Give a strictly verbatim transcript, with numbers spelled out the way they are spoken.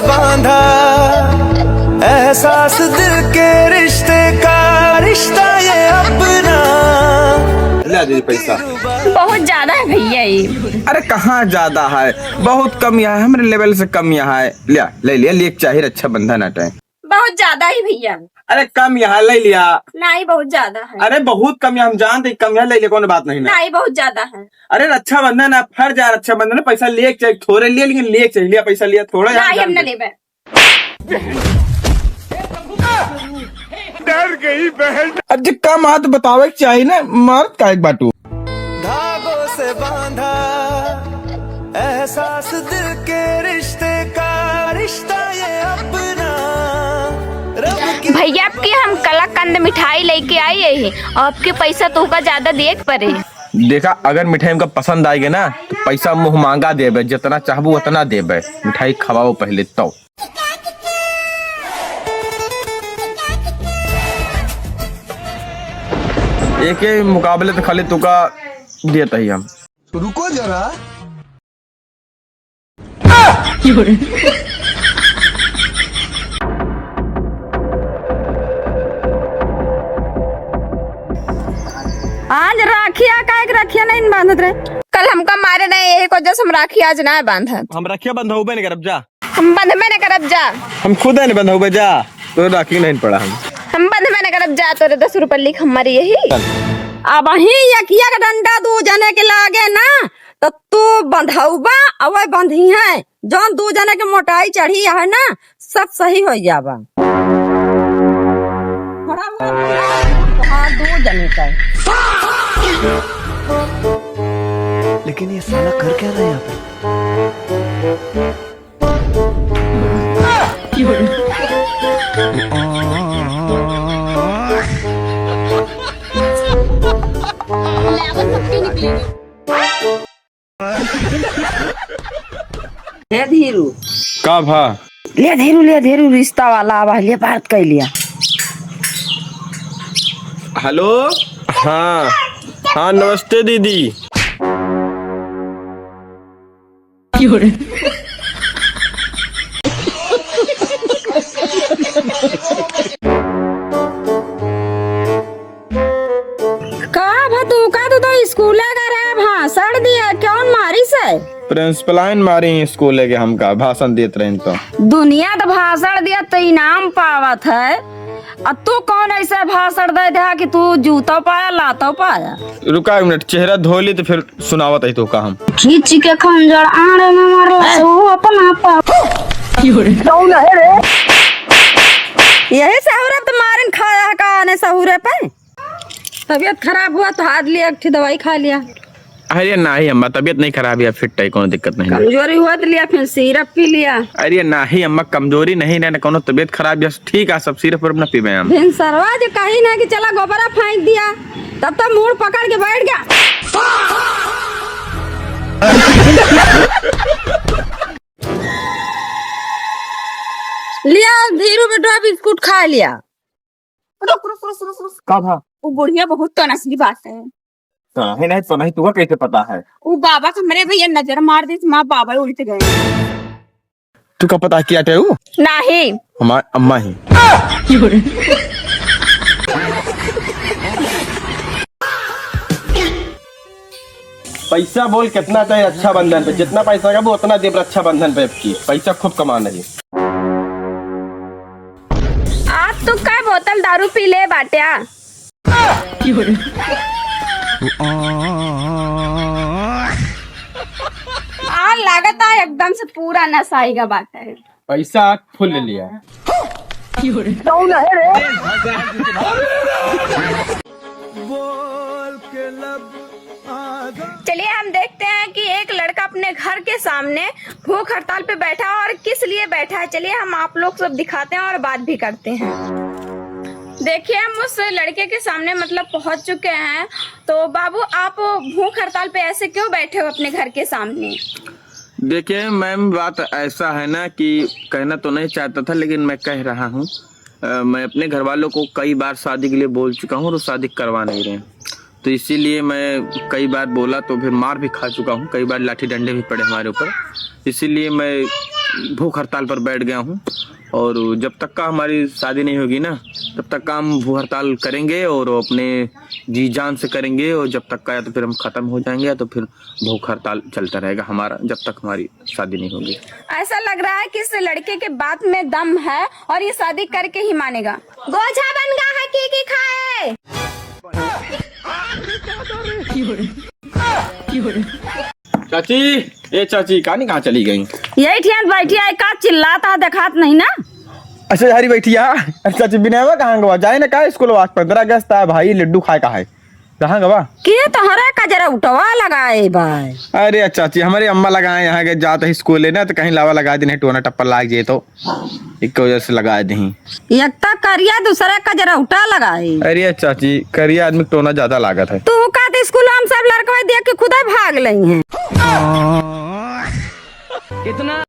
बांधा एहसास दिल के रिश्ते का, रिश्ता ये अपना। ले दीदी पैसा। बहुत ज्यादा है भैया ये। अरे कहाँ ज्यादा है, बहुत कम यहाँ है, हमरे level से कम यहाँ है। लिया, ले लिया, लिए चाहे रक्षाबंधन आटे। बहुत ज्यादा ही भैया। अरे कम यहाँ ले लिया। नहीं, बहुत ज्यादा है। अरे बहुत कम यहाँ, हम जानते हैं, कम यहाँ ले लिया, कौनो बात नहीं ना। नहीं, बहुत ज्यादा है। अरे रक्षाबंधन है, फर्ज है रक्षाबंधन है, पैसा लिए के चाहिए, थोड़े लिए, लेकिन लिए के चाहिए, लिया पैसा लिया, थोड़ा यहाँ नहीं, हम जानते ना हैं। लेबे। डर गई बहन। अब जे कम हाथ बतावे के चाहिए ना, मारत का एक बाटू। धागों से बांधा एहसास दिल के रिश्ते का, रिश्ता ये अपना। रब की भैया, आपके हम कलाकंद मिठाई लेके आई है, आपके पैसा तोहका ज्यादा देख पड़े। देखा, अगर मिठाई हमका पसंद आएगी ना, तो पैसा मुँह मांगा देबे, जितना चाहबू उतना देबे। मिठाई खवाओ पहले तो। एके मुकाबले तो खाली तुका देत ही हम। रुको जरा। आज राखिया काहे के रखिया नहीं बांधत रहे? कल हमका मारे नहीं, यही वजह से हम राखी आज ना बांधत। हम रखिया बंधौबे नहीं करब जा। हम बंधबे न करब जा। हम खुद न बंधौबे जा, तो राखी नहीं पड़ा हम। हम बंधबे न करब जा, तोरे दस रुपया लिख हमारी यही। चल। अब ही यकिया के डंडा दू जने के लागे ना, तो तू बंधौबा, अवै बंधी है। जौन दू जने के मोटाई चढ़ी है ना, सब सही हो जाबा। बड़ा हुआ, हाँ, दू जने का। लेकिन ये साला कर क्या रहा है यहाँ पे? हे धीरू। का भा? ले धीरू, ले धीरू, रिश्ता वाला आवा, ले बात कर लिया। हेलो। हाँ, हाँ, नमस्ते दीदी। का भा तू का, तू तो स्कूले का रहे, भाषण दिया, कौन मारी से? प्रिंसिपलाइन मारी स्कूले के हमका, भाषण देत रहे तो। दुनिया तो भाषण दिया तो इनाम पावत है, आ तू कौन ऐसे भाषण दे दे कि तू जूता पाया, लाता पाया? रुका एक मिनट, चेहरा धो ली तो फिर सुनावत है तो का हम। खींच के खंजर आड़े में मारला से वो अपना पाप। कौन है रे? यही सहुरे पे तो मारन खाया है का, आने सहुरे पे? तबीयत खराब हुआ तो हाथ लिया, एक ठे दवाई खा लिया। अरे नाही अम्मा, तबीयत नहीं खराब है, फिट है, कोनो दिक्कत नहीं है। कमजोरी हुआ तो लिया, फिर सिरप पी लिया। अरे नाही अम्मा, कमजोरी नहीं, ना कोनो तबीयत खराब है, ठीक है, सब सिरप उरप ना पीबे हम। भिनसरवा जे कही ना कि चला गोबरा फेंक दिया, तब तो मूड़ पकड़ के बैठ गया। लिया धीरू बेटवा बिस्कुट खा लिया। रुक, रुक, रुक, रुक, रुक। का भा? वो बुढ़िया बहुत तनसली बात है। काहे नहीं तो नहीं, तुका कैसे पता है? वो बाबा के हमरे भैया नजर मार दी, माँ बाबा उलट गए। तुका पता किया टेऊ? नहीं। हमार अम्मा ही। पैसा बोल कितना चाहे रक्षाबंधन पे, जितना पैसा का वो उतना देब रक्षाबंधन पे। आपकी पैसा खूब कमा नहीं। आज तू का बोतल दारू पी ले बाट्या? आ लागत है एकदम से पूरा नशा आइगा बाटे। पैसा फुल लिया। कौन है रे? बोल के लब चलिए हम देखते हैं कि एक लड़का अपने घर के सामने भूख हड़ताल पे बैठा है और किस लिए बैठा है। चलिए हम आप लोग सब दिखाते हैं और बात भी करते हैं। देखिए हम उस लड़के के सामने मतलब पहुंच चुके हैं। तो बाबू आप भूख हड़ताल पे ऐसे क्यों बैठे हो अपने घर के सामने? देखिए मैम, बात ऐसा है ना कि कहना तो नहीं चाहता था, लेकिन मैं कह रहा हूँ। अ, मैं अपने घर वालों को कई बार शादी के लिए बोल चुका हूँ और वो शादी करवा नहीं रहे हैं। तो इसीलिए मैं कई बार बोला तो फिर मार भी खा चुका हूँ, कई बार लाठी डंडे भी पड़े हमारे ऊपर। इसीलिए मैं भूख हड़ताल पर बैठ गया हूँ। और जब तक का हमारी शादी नहीं होगी ना, तब तक का हम भूख हड़ताल करेंगे और अपने जी जान से करेंगे, और जब तक का या तो फिर हम खत्म हो जाएंगे या तो फिर भूख हड़ताल चलता रहेगा हमारा, जब तक हमारी शादी नहीं होगी। ऐसा लग रहा है कि इस लड़के के बात में दम है और ये शादी करके ही मानेगा। गोझा बन गा है की की खाए। चाची, ए चाची, कहानी कहाँ चली गई? यही ठियान बैठी है, का चिल्लाता है, देखात नहीं ना? अच्छा, हरी बैठी है। अरे चाची, बिनयवा कहाँ गवा? जाए ना का स्कूल, आज पन्द्रह अगस्त है भाई, लड्डू खाए का है। कहाँ गवा? के तोहरे कजरा उठवा लगाए बाय? अरे चाची, हमारे अम्मा लगाए यहाँ के जात है स्कूल है ना, तो कहीं लावा लगा दिन है, टोना टप्पा लाग जाए तो एक वजह से लगा दही। एक तो करिया, दूसरा कजरा उठा लगाए। अरे चाची, करिया आदमी के टोना ज्यादा लागत है। तू का तो स्कूल हम सब लड़कवा देख के खुदा भाग लई हैं।